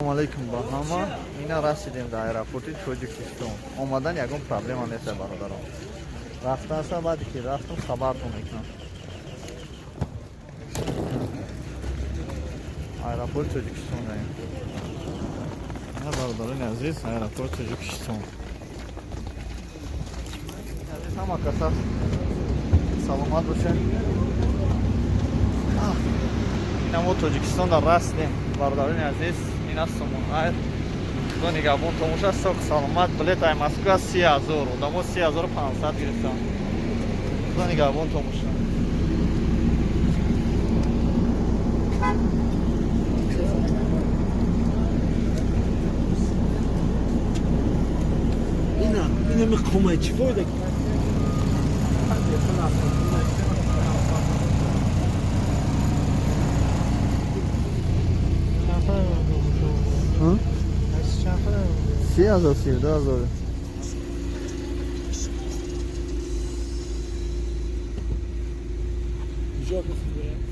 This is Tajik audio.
Ассалому алайкум ба ҳама. Ина расидем дар аэропорти Тоҷикистон. Омадан ягон проблема нест, бародарон. Рафтанса, баъде ки рафтам, хабартон мекунам. Аэропорти Тоҷикистон даем. Ина, бародарони азиз, аэропорти Тоҷикистон. Азиз, ҳама каса саломат бошед. Ина мо Тоҷикистон дар расидем, бародарони азиз. Ина Сомон Айр. Худо нигаҳбон томоша, соқ саломат. Билет ай Москва 30 000, одамо 30 500 гирифтан. Худо нигаҳбон томоша. Ина, ина ми қумай чӣ фоида? 30 000, 32 000. Куҷо гуфт?